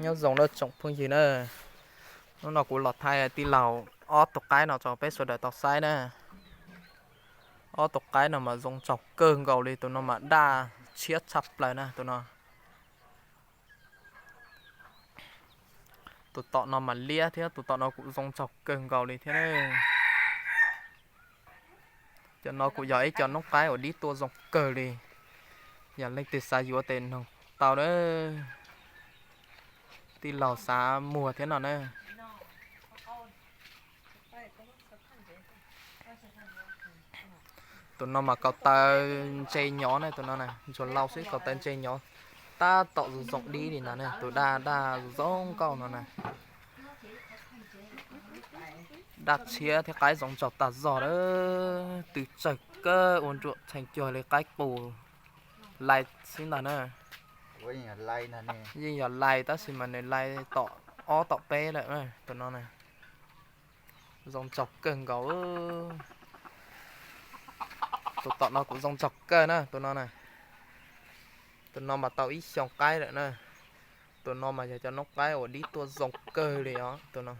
Nyob zoo nawb tsoom phooj ywg na, hnub no kuv los thaij tij laug ob tug qaib no rau peb sawv daws tau saib na. Ob tug qaib no mas zoo nraug kawg nkaus li, tus no mas daj tshiab tshaj plaws na tus no. Tus tom no mas liab thiab, tus tom no kuj zoo nraug kawg nkaus li thiab. Cov no kuj yog ib co noob qaib uas dib tuaj zoo kawg li. Yog leej twg xav yuav tes noog tau na. Tij laug xav muag thiab no na. Tus no mas kaus taw ntse nyob na, tus no na, ntsuag lau xwb, kaus taw ntse nyob, tab tom zoo zoo dib li ntawd na, tus daj daj zoo nkauj no na. Daj tshiab thiab qaib zoo nraug tag zog lawm, tw tsawg kawg ua nruam tshee cuag li qaib qus lais xwb ntag na. Yeej yog lais tab sis mas nws lais tom ob tom peb lawm na, tus no na. Zoo nraug kawg nkaus. Tus tom no kuj zoo nraug kawg na, tus no na. Tus no mas tau ib xyoos qaib lawm na. Tus no mas yog cov noob qaib uas dib tuaj zoo kawg li os, tus no.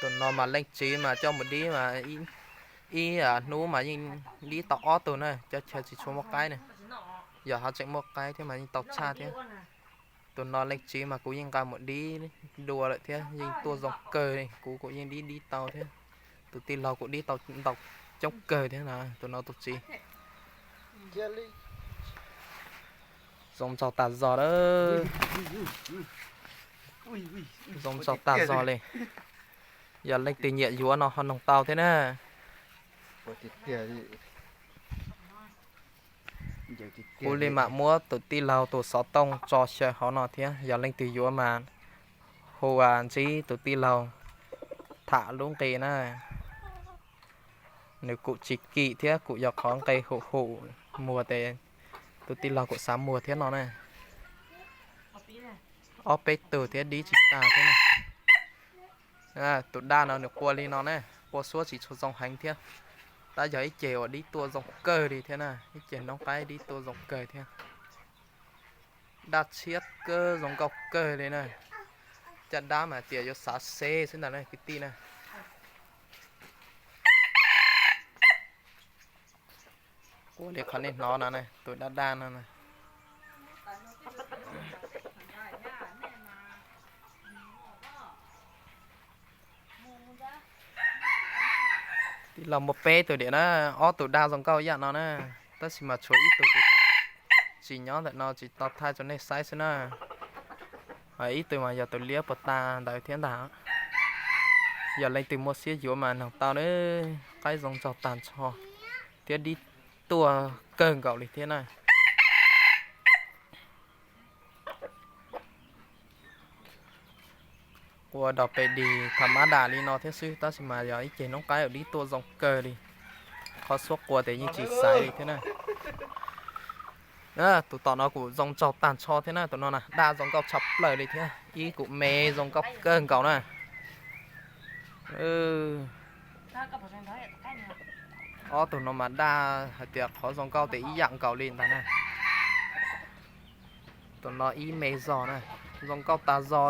Tus no mas leej txiv mas coj mus dib mas ib hnub mas yeej dib tau ob tug na, cov chaw tsis tshua muaj qaib na. Yog ho tseem muaj qaib thiab mas yeej tau tshaj thiab. Tus no leej txiv mas kuv yeej nqa mus dib dua lawm thiab, yeej tuaj zoo kawg li, kuv kuj yeej dib dib tau thiab. Tus tij laug kuj dib tau ntau coob kawg thiab na, tus no tus txiv. Zoo nraug tag zog lawm. Zoo nraug tag zog li. Yog leej twg nyiam yuav no ho noog tau thiab na. Kuv li mam muab tus tij laug tus xov tooj tso xyaw hauv no thiab, yog leej twg yuav mas hu ntsib tus tij laug tham lub nqi na. Nws kuj tsis kim thiab, kuj yog qhov nqi hum hum muag tes tus tij laug kuj xav muag thiab no na. Ob peb tug thiab dib tsis tag thiab na. Tus daj no nws qua li no na, qua suab tsis tshua zoo heev thiab, tab yog ib ceg uas dib tuaj zoo kawg li thiab na, ib ceg noob qaib dib tuaj zoo kawg thiab. Daj tshiab kawg zoo nkauj kawg li na. Caj dab mas tias yuav xav xeb xwb ntag na kwv tij na. Qua li qhov nej hnov no na, tus daj daj no na. Tij laug muaj peb tug diam na, ob tug daj zoo nkauj ib yam no na, tab sis mas tshuav ib tug kuv tsis nyob ntawm no tsis tau thaij rau nej saib xwb na. Ib tug mas yog tus liab puas tas ntawd thiab ntag. Yog leej twg muaj siab yuav mas noog tau na, qaib zoo nraug tag nrho thiab dib tuaj kawg nkaus li thiab na. Qua dog pes dis tham mab dam li no thiab xwb, tab sis mas yog ib ceg noob qaib uas dib tuaj zoo kawg li. Qhov suab qua tes yeej tsis xaiv li thiab na. Tus tom no kuj zoo nraug tag nrho thiab na, tus no na daj zoo nkauj tshaj plaws li thiab, ib kuj me zoo nkauj kawg nkaus na. Ob tug no mas daj hais tias qhov zoo nkauj tes ib yam nkaus li ntag na. Tus no ib me zog na, zoo nkauj tag zog.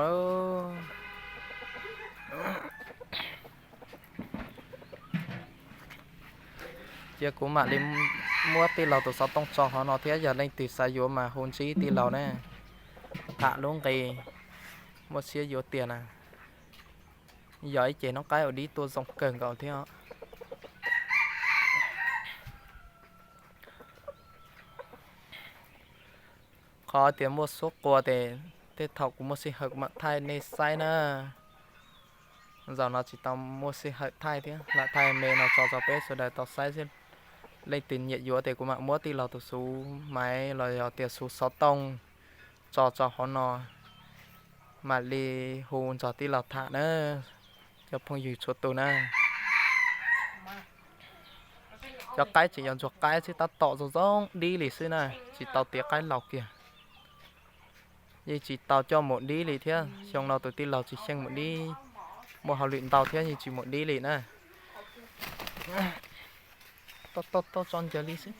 Cia kuv mam li muab tij laug tus xov tooj tso hauv no thiab, yog leej twg xav yuav mas hu ntsib tij laug na, tham lub nqi muaj siab yuav tiag na. Yog ib ceg noob qaib uas dib tuaj zoo kawg nkaus thiab. Qhov tias muaj suab qua tes tej thaum kuv muaj sij hawm kuv mam thaij nej saib na. Zaum no tsis tau muaj sij hawm thaij thiab, lam thaij me no tso rau peb sawv daws tau saib xwb. Leej twg nyiam yuav tes kuv mam muab tij laug tus xuv maiv los yog tias xuv xov tooj tso rau hauv no, mam li hu nrog tij laug tham na, cov phooj ywg txhua tus na. Cov qaib tseem yog ntsuag qaib xwb, tab tom zoo zoo dib li xwb na, tsis tau tiav qaib laus kiag. Yeej tsis tau coj mus dib li thiab, xyoo no tus tij laug tsis xyeej mus dib, muaj hauj lwm ntau thiab yeej tsis mus dib li na. Tau tau tso ncaws li xwb.